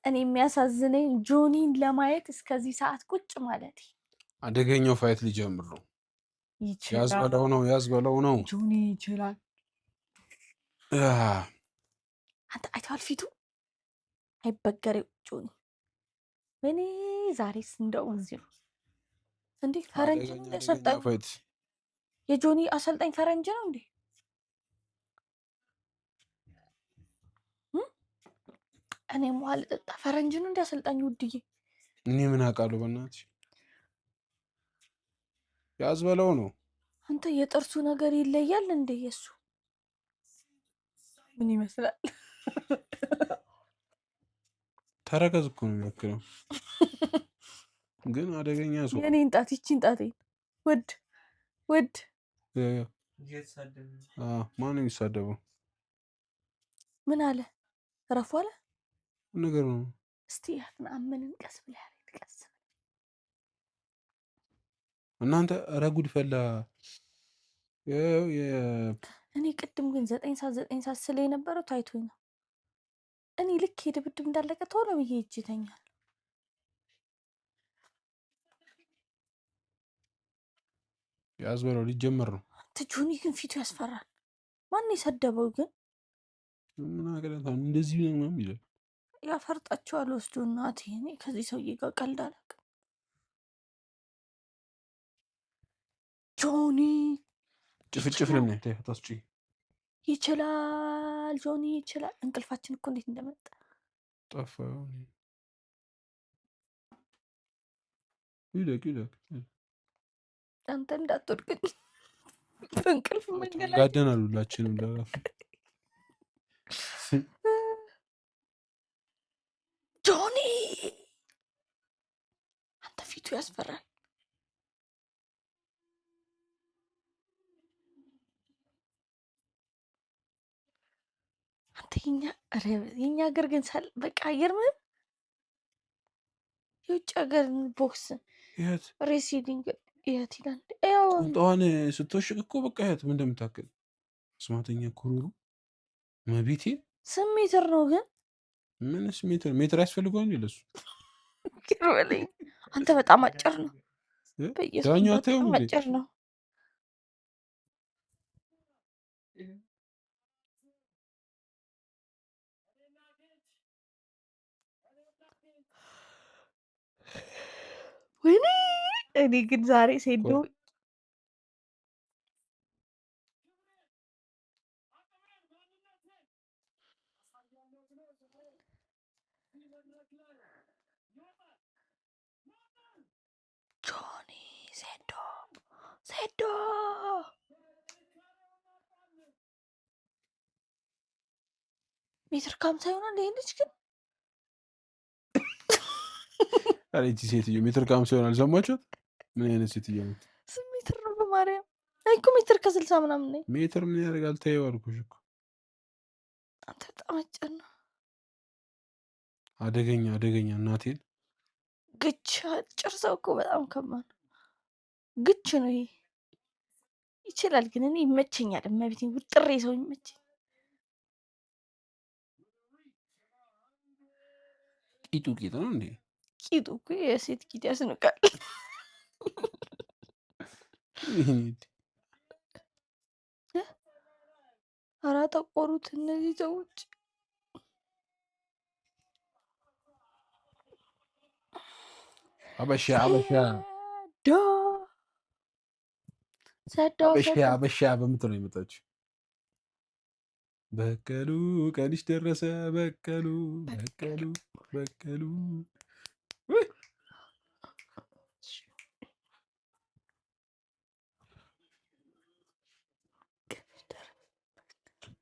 እኔ የሚያሳዝነኝ ጆኒን ለማየት እስከዚህ ሰዓት ቁጭ ማለት። አደገኛው fight ሊጀምር ነው። ያዝ ይችላል። በለው ነው፣ ያዝ በለው ነው። ጆኒ ይችላል። አንተ አይተዋል ፊቱ አይበገሬው ጆኒ። ወይኔ ዛሬስ እንደው እዚሁ እንዴ ፈረንጅ ነው አደገኛ እንደ አደገኛ አሰልጣኝ fight። የጆኒ አሰልጣኝ ፈረንጅ ነው እንዴ? እኔም ውሃ ልጠጣ። ፈረንጅ ነው እንዴ አሰልጣኝ ውድዬ? እኔ ምን አውቃለሁ? በእናትሽ ያዝ በለው ነው። አንተ የጥርሱ ነገር ይለያል እንዴ? የሱ ምን ይመስላል? ተረከዝ እኮ ነው የሚያክለው፣ ግን አደገኛ ሰው። የኔን ጣት ይቺን ጣቴን ውድ ውድ ማን ነው የሚሳደበው? ምን አለ? ረፉ አለ ነገር ነው። እስቲ ያትን አመንን ቀስ ብለህ ያሬድ፣ ቀስ ብለህ። እናንተ ኧረ ጉድ ፈላ። እኔ ቅድም ግን 9 ሰዓት 9 ሰዓት ስለ የነበረው ታይቶኝ ነው። እኔ ልክ የድብድብ እንዳለቀ ቶሎ ብዬ ሂጅ እተኛለሁ። ያዝ በለው ሊጀመር ነው። አንተ ጆኒ ግን ፊቱ ያስፈራል። ማን የሰደበው ግን? ምን አገለታ እንደዚህ ነው ምናምን ይላል። ያፈርጣቸዋል ወስዶ። እናቴ እኔ ከዚህ ሰውዬ ጋር ቀልድ አላውቅም። ጆኒ ጭፍጭፍ ነው የሚያታይ አታስጪ። ይችላል፣ ጆኒ ይችላል። እንቅልፋችን እኮ እንዴት እንደመጣ ጠፋ። ይደቅ ይደቅ። አንተ እንዳትወድቅ በእንቅልፍ መንገላጨት። ጋደናል ሁላችንም። ጆኒ አንተ ፊቱ ያስፈራል። አንተ የኛ ኧረ የኛ ሀገር ግን ሳል በቃ አይገርምህም? የውጭ ሀገር ቦክስ ይኸት wrestling የት ይላል? ያው ቁንጣዋን ስትወሽቅ እኮ በቃ ይኸት ምን እንደምታክል አስማተኛ ኩሩሩ መቤቴ። 8 ሜትር ነው ግን። ምንስ ሜትር ሜትር ያስፈልገዋል እንዴ ለሱ? ይቅር በለኝ አንተ በጣም አጭር ነው። በኢየሱስ ዳኛው አታየውም በጣም እንዴ? አጭር ነው። ወይኔ እኔ ግን ዛሬ ሴዶ ጆኒ ሴዶ ሴዶ 1.50 ሜትር ይሆናል ይሄ ልጅ ግን። ኧረ ይቺ ሴትዮ 1.50 ሜትር ይሆናል። ሰማችሁት? ምን አይነት ሴትዮ ነው? 8 ሜትር ነው በማርያም። እኔ እኮ 1.60 ሜትር ምናምን ነኝ። ሜትር ምን ያደርጋል? ተይው አልኩሽ እኮ። አንተ በጣም አጭር ነው። አደገኛ አደገኛ እናቴን። ግች አጭር ሰው እኮ በጣም ከባድ ነው። ግች ነው ይሄ። ይችላል ግን እኔ ይመቸኛል። እመቤቴን ውጥሬ ሰው ይመቸኝ። ቂጡ ቂጥ ነው እንዴ? ቂጡ እኮ የሴት ቂጥ ያስንቃል። ኧረ ጠቆሩት እነዚህ ሰዎች። አበሻ አበሻ ሰዶ ሰዶ አበሻ ሰዶ አበሻ በምትል ነው የመጣችው። በቀሉ ቀንሽ ደረሰ። በቀሉ በቀሉ በቀሉ ውይ!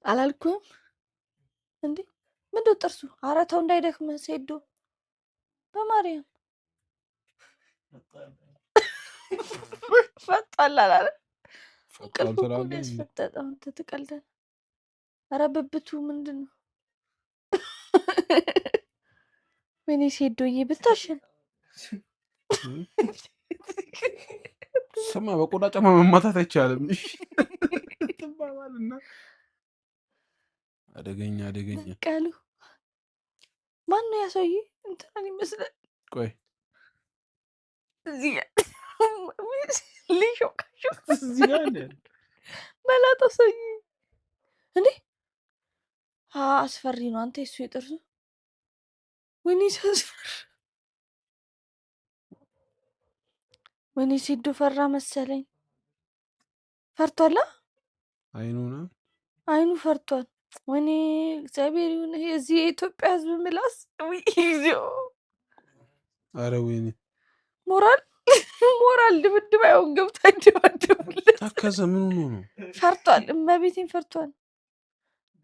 አላልኩም እንዴ? ምንድን ጥርሱ? ኧረ ተው እንዳይደክምህ ሴዶ በማርያም ፈጧል አላለ? ፈጧል እንቅልፍ እኮ ነው ትላለህ። ያስፈጠጠው። አንተ ትቀልዳለህ። ኧረ ብብቱ ምንድን ነው? ወይኔ ሴዶዬ ብታሸን ስማ በቆዳ ጫማ መማታት አይቻልም። እሺ ትባባልና አደገኛ አደገኛ በቀሉ ማን ነው ያ ሰውዬ? እንትናን ይመስላል። ቆይ እዚህ ጋር ሊሾካሾክ እዚህ ጋር እንደ መላጣ ሰውዬ እንዴ! አስፈሪ ነው። አንተ የሱ የጥርሱ ወይኔ ሲያስፈራ! ወይኔ ሴዶ ፈራ መሰለኝ። ፈርቷል። አይኑ ምናምን አይኑ ፈርቷል። ወይኔ እግዚአብሔር ይሁን። ይሄ እዚህ የኢትዮጵያ ሕዝብ ምላስ ውይ እግዚኦ! አረ ወይኔ ሞራል ሞራል ድብድብ አይሆን ገብታ ይደባደቡለት። ታከዘ። ምን ሆኖ ነው? ፈርቷል። እመቤቴን ፈርቷል።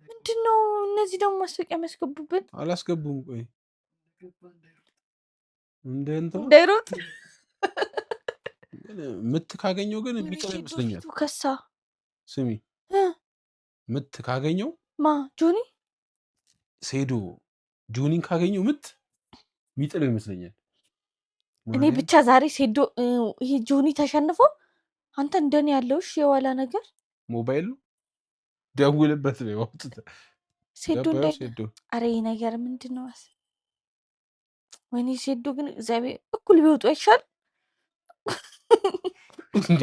ምንድን ነው እነዚህ ደግሞ ማስታወቂያ የሚያስገቡብን? አላስገቡም። ቆይ እንደ እንትና እንዳይሮጥ ግን ምት ካገኘው ግን ወይኔ የሚጥለው ሴዶ ይመስለኛል። ፊቱ ከሳ። ስሚ እ ምት ካገኘው ማ ጆኒ ሴዶ ጆኒን ካገኘው ምት የሚጥለው ይመስለኛል። እኔ ማርያም ብቻ ዛሬ ሴዶ ይሄ ጆኒ ተሸንፎ አንተ እንደኔ ያለው እሺ፣ የዋላ ነገር ሞባይል ነው ደውልበት ነው አውጥተህ ሴዶ ገባዩ እንዳይ ሴዶ አረ ይሄ ነገር ምንድን ነው? ወይኔ ሴዶ ግን እግዚአብሔር እኩል ቢወጡ አይሻልም? እንዴ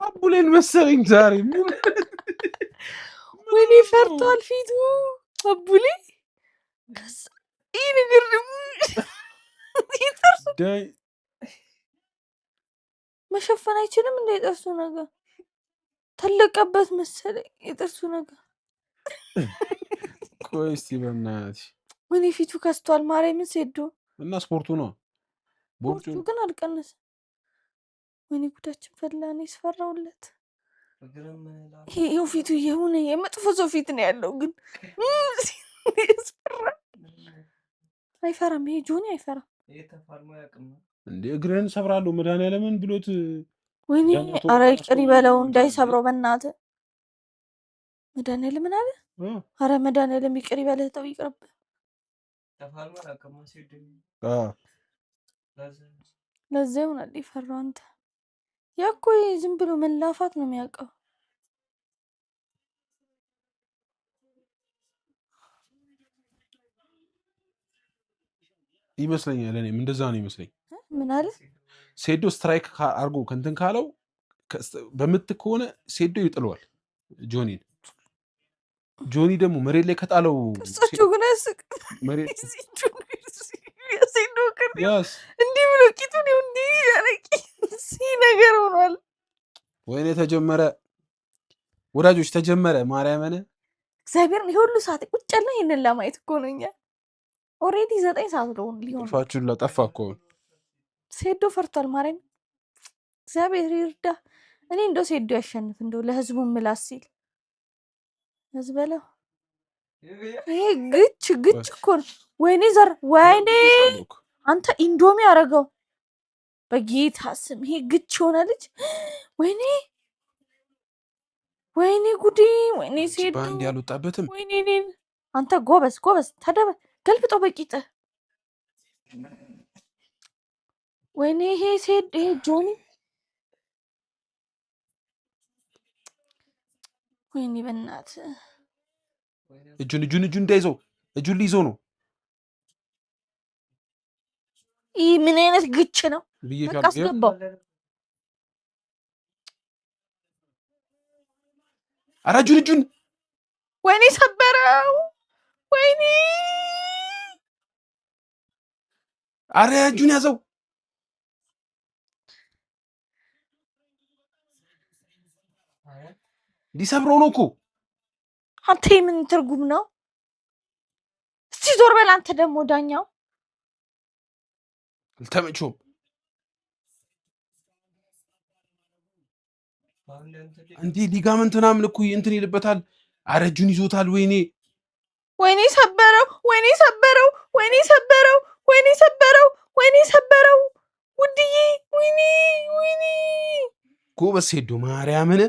አቡሌን መሰለኝ ዛሬ ምን ወይኔ ሆኖ ነው? ፈርቷል ፊቱ አቡሌ። ከዛ ይህ ነገር ደግሞ የጥርሱ ዳይ መሸፈን አይችልም። እንደ የጥርሱ ነገር ተለቀበት መሰለኝ የጥርሱ ነገር። ቆይ እስቲ በእናትሽ ወይኔ ፊቱ ከስቷል። ማርያምን ሴዶ እና ስፖርቱ ነው ቦርጩ ቦርጩ ግን አልቀነሰም። ወይኔ ጉዳችን ፈላ። እኔ ስፈራውለት ይሄው ፊቱ የሆነ የመጥፎ ሰው ፊት ነው ያለው፣ ግን ያስፈራል። አይፈራም፣ ይሄ ጆኒ አይፈራም። እንዴ እግርህን ሰብራለሁ መድኃኒዓለምን ብሎት ወይኔ ዳኛ ቶሎ ኧረ ተነስቶ ይቅር ይበለው እንዴ እንዳይሰብረው በእናትህ። መድኃኒዓለምን አለ። ኧረ መድኃኒዓለም ይቅር ይበልህ፣ ተው ይቅርብህ። አ ለዛ ይሆናል የፈራው። አንተ ያ እኮ ይሄ ዝም ብሎ መላፋት ነው የሚያውቀው። ይመስለኛል። እኔም እንደዛ ነው ይመስለኝ። ምን አለ? ሴዶ strike አርጎ ከእንትን ካለው በምት ከሆነ ሴዶ ይጥለዋል ጆኒን። ጆኒ ደግሞ መሬት ላይ ከጣለው ቅርጻቸው ግን አያስቅም። መሬት የሴዶ ቅርጽ ያስ እንዲህ ብሎ ቂጡን ይኸው እንዲህ ያለ ሲ ነገር ሆኗል። ወይኔ ተጀመረ፣ ወዳጆች ተጀመረ። ማርያምን እግዚአብሔርን ይሄ ሁሉ ሰዓት ቁጭ ያልነው ይሄንን ለማየት እኮ ነው። እኛ already 9 ሰዓት ሊሆን ነው። እንቅልፋችሁን ላጠፋ እኮ አሁን። ሴዶ ፈርቷል። ማርያም እግዚአብሔር ይርዳ። እኔ እንደው ሴዶ ያሸንፍ እንደው ለህዝቡ ምላስ ሲል ህዝብ በለው። ይሄ ግች ግች እኮ ነው። ወይኔ ዘር ወይኔ አንተ ኢንዶሚ አረገው በጌታ ስም። ይሄ ግች የሆነ ልጅ ወይኔ ወይኔ ጉዴ ወይኔ አንቺ ሴዶ በአንድ ያልወጣበትም ወይኔ እኔን አንተ ጎበዝ ጎበዝ ተደበ ገልብጦ በቂጥህ ወይኔ ይሄ ሴድ ይሄ ጆኒ ወይኔ በእናትህ እጁን እጁን እጁን እንዳይዘው እጁን ሊይዘው ነው ይህ ምን አይነት ግች ነው? በቃ ብዬሻለሁ። ይኸው አስገባው። ኧረ እጁን እጁን ወይኔ ሰበረው። ወይኔ ኧረ እጁን ያዘው። ሊሰብረው ነው እኮ። አንተ የምን ትርጉም ነው? እስቲ ዞር በል አንተ ደግሞ ዳኛው። አልተመቸውም። እንዴ ligament ምናምን እኮ እንትን ይልበታል። ኧረ እጁን ይዞታል። ወይኔ ወይኔ ሰበረው። ወይኔ ሰበረው። ወይኔ ሰበረው። ወይኔ ሰበረው። ወይኔ ሰበረው። ውድዬ ወይኔ ወይኔ ጎበዝ ሴዶ ማርያምን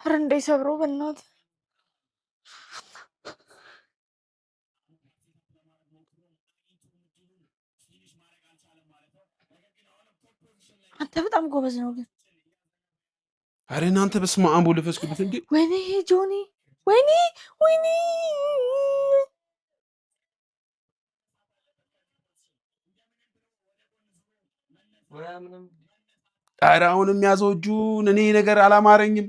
ኧረ እንዳይሰብረው በእናትህ። አንተ በጣም ጎበዝ ነው ግን አረ እናንተ በስመ አብ ወወልድ ወመንፈስ ቅዱስ እንዴ! ወይኔ ጆኒ፣ ወይኔ ወይኔ! ኧረ አሁንም ያዘው እጁን። እኔ ነገር አላማረኝም።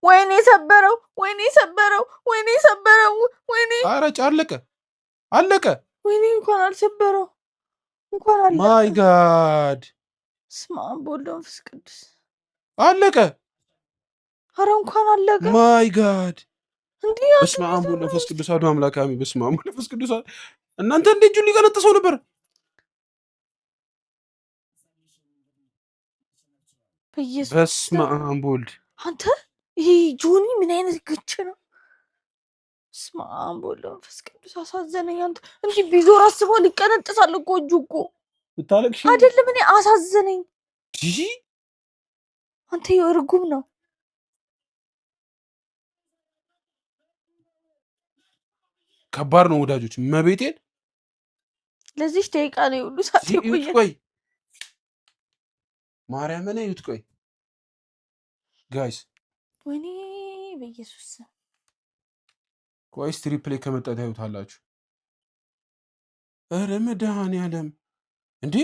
ወይኔ ሰበረው! ወይኔ ሰበረው! ወይኔ ሰበረው! ወይኔ! ኧረ አለቀ አለቀ። ወይኔ እንኳን አልሰበረው እንኳን አለቀ። My God! በስመ አብ ወወልድ ወመንፈስ ቅዱስ። አለቀ። ኧረ እንኳን አለቀ። My God! እንዲህ በስመ አብ ወወልድ ወመንፈስ ቅዱስ አሐዱ አምላክ አሜን። በስመ አብ ወወልድ ወመንፈስ ቅዱስ። እናንተ እንደ እጁን ሊቀነጥሰው ነበር። በኢየሱስ በስመ አብ ወወልድ። አንተ ይሄ ጆኒ ምን አይነት ግች ነው? በስመ አብ ወወልድ ወመንፈስ ቅዱስ። አሳዘነኝ። አንተ እንዲህ ቢዞር አስበው ሊቀነጥሳል እኮ እጁ እኮ። ብታለቅሽ አይደለም፣ እኔ አሳዘነኝ። አንተ እርጉም ነው። ከባድ ነው ወዳጆች፣ መቤቴን። ለዚች ደቂቃ ነው ሁሉ ሰዓት እዩት። የቆየ። ቆይ ማርያምን እዩት። ቆይ guys። ወይኔ በኢየሱስ ስም። ቆይ እስቲ replay ከመጣ ታዩታላችሁ። ኧረ መድኃኒዓለም እንዴ!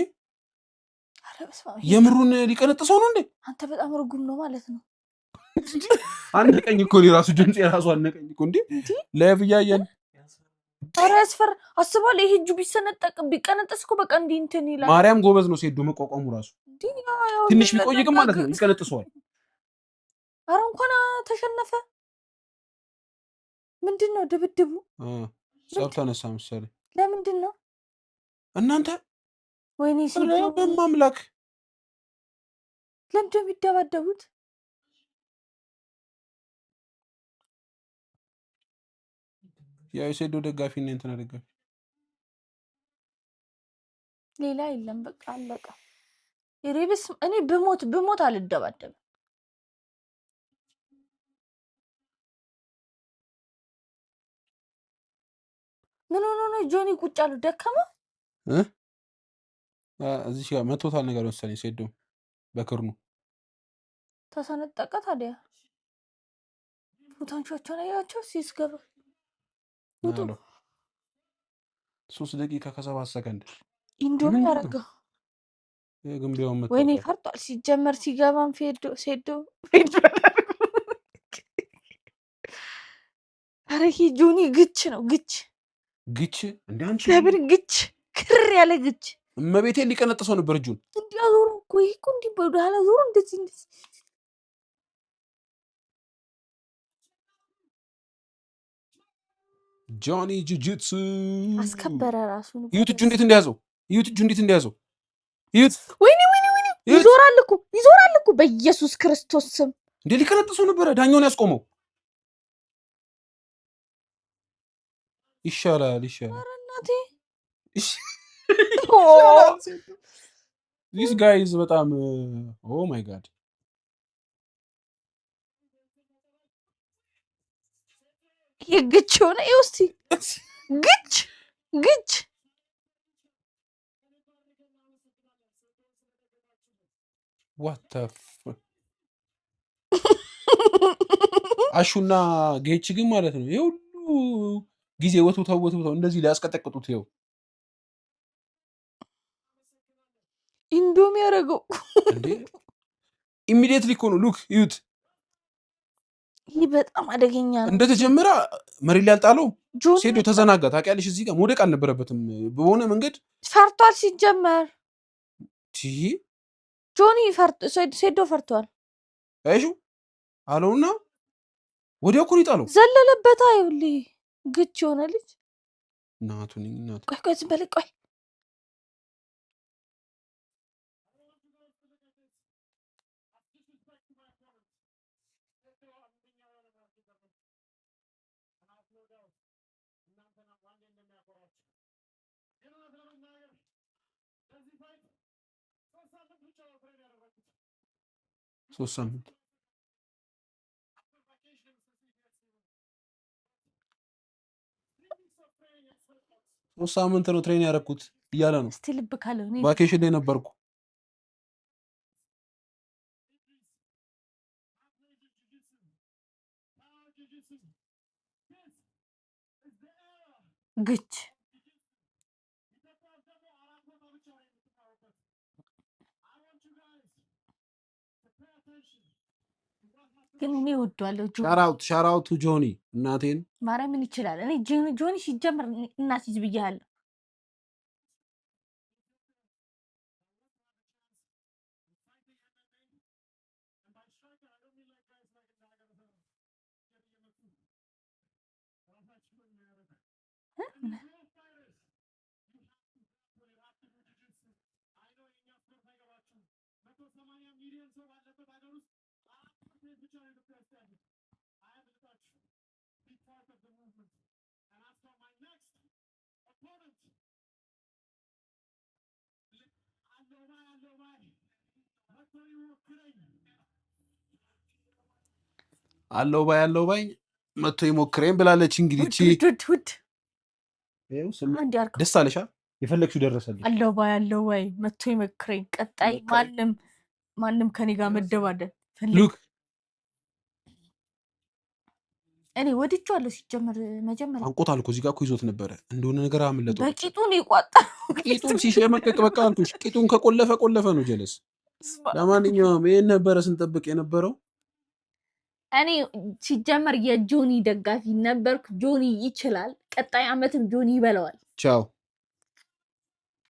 ኧረ በስመ አብ። የምሩን ሊቀነጥሰው ነው እንዴ? አንተ በጣም እርጉም ነው ማለት ነው። አነቀኝ እኮ እኔ ራሱ ድምፅ የራሱ አነቀኝ እኮ እንዴ! እንዴ! Live እያየን። ኧረ ያስፈራ። አስበዋል። ይሄ እጁ ቢሰነጠቅ ቢቀነጠስ እኮ በቃ እንዲህ እንትን ይላል። ማርያም ጎበዝ ነው ሴዶ መቋቋሙ ራሱ። እንዲህ ያው ትንሽ ቢቆይ ግን ማለት ነው ይቀነጥሰዋል። ኧረ እንኳን ተሸነፈ። ምንድን ነው ድብድቡ? ጸብ ተነሳ መሰለኝ። ለምንድን ነው? እናንተ። ወይኔ ኧረ ሴዶ። በማምላክ። ለምንድን ነው የሚደባደቡት? ያው የሴዶ ደጋፊ እና እንትና ደጋፊ። ሌላ የለም። በቃ አለቀ። ሬብስ እኔ ብሞት ብሞት አልደባደብም። ምን ሆኖ ነው ጆኒ ቁጭ አሉ? ደከመ? እ? እዚህ ጋር መቶታል ነገር መሰለኝ ሴዶ በክርኑ። ተሰነጠቀ። ታዲያ ፎቶንቾቹን አያቸው ሲስገባ ውጡ። አለው። 3 ደቂቃ ከ7 ሰከንድ። ኢንዶሚ ምንድን ነው? ያደረገው። ግንቢያውን ወይኔ መጥቶታል። ፈርጧል። ሲጀመር ሲገባም ፌዶ ሴዶ ፌዶ። ኧረ ይሄ ጆኒ ግች ነው ግች። ግች እንደ አንቺ። እግዚአብሔርን ግች፣ ክር ያለ ግች። እመቤቴን ሊቀነጥሰው ነበር እጁን። እንዲህ አዞሮ እኮ ይሄ እኮ እንዲህ ወደኋላ ዞሮ እንደዚህ እንደዚህ። ጆኒ ጁጁትሱ። አስከበረ ራሱን። እዩት እጁ እንዴት እንደያዘው፣ እዩት እጁ እንዴት እንደያዘው እዩት። ወይኔ ወይኔ ወይኔ! እዩት። ይዞራል እኮ ይዞራል እኮ በኢየሱስ ክርስቶስ ስም። እንዴ ሊቀነጥሰው ነበረ፣ ዳኛውን ያስቆመው። ይሻላል ይሻላል። እናቴ። ይሻላል። This guys በጣም oh my God! ይሄ ግች የሆነ ይኸው እስኪ ግች ግች። What? አሹና ጌች ግን ማለት ነው ይሄ ሁሉ ጊዜ ወትውተው ወትውተው እንደዚህ ሊያስቀጠቅጡት ይኸው። ኢንዶሚ ያደረገው። እንዴ immediately እኮ ነው፣ look እዩት። ይህ በጣም አደገኛ ነው። እንደተጀመረ መሬት ላይ ያልጣለው ጆኒ። ሴዶ ተዘናጋ። ታውቂያለሽ፣ እዚህ ጋር መውደቅ አልነበረበትም በሆነ መንገድ። ፈርቷል። ሲጀመር ቲ ጆኒ ሴዶ ፈርቷል። አይሹ አለውና ወዲያው እኮ ነው የጣለው። ዘለለበታ። ይኸውልህ ግች የሆነ ልጅ። እናቱ ነኝ እናቱ። ቆይ ቆይ ዝም በል ቆይ። 3 ሳምንት፣ 3 ሳምንት ነው train ያደረኩት እያለ ነው። እስቲ ልብ ካለው እኔ Vacation ላይ ነበርኩ። ግች ግን እኔ እወደዋለሁ ጆኒ። Shout out to ጆኒ እናቴን። ማርያምን ይችላል። እኔ ጆኒ ሲጀምር እናስይዝ ብያለሁ። አለው ባይ አለው ባይ መጥቶ ይሞክረኝ ብላለች። እንግዲህ እቺ ውድ ውድ ውድ ይኸው አንድ ያልከው ደስ አለሻ? የፈለግሽው ደረሰልሽ። አለው ባይ አለው ባይ መጥቶ ይመክረኝ። ቀጣይ ማንም ማንም ከኔ ጋር መደባደብ ፈልግ። Look። እኔ ወድጄዋለሁ ሲጀምር መጀመሪያ። አንቆታል እኮ፣ እዚህ ጋር እኮ ይዞት ነበረ እንደሆነ ነገር አመለጠው። በቂጡ ነው የቋጠረው። ቂጡን ሲሸመቀቅ በቃ አልኩሽ፣ ቂጡን ከቆለፈ ቆለፈ ነው ጀለስ። ለማንኛውም ይሄን ነበረ ስንጠብቅ የነበረው። እኔ ሲጀመር የጆኒ ደጋፊ ነበርኩ። ጆኒ ይችላል። ቀጣይ አመትም ጆኒ ይበለዋል። ቻው።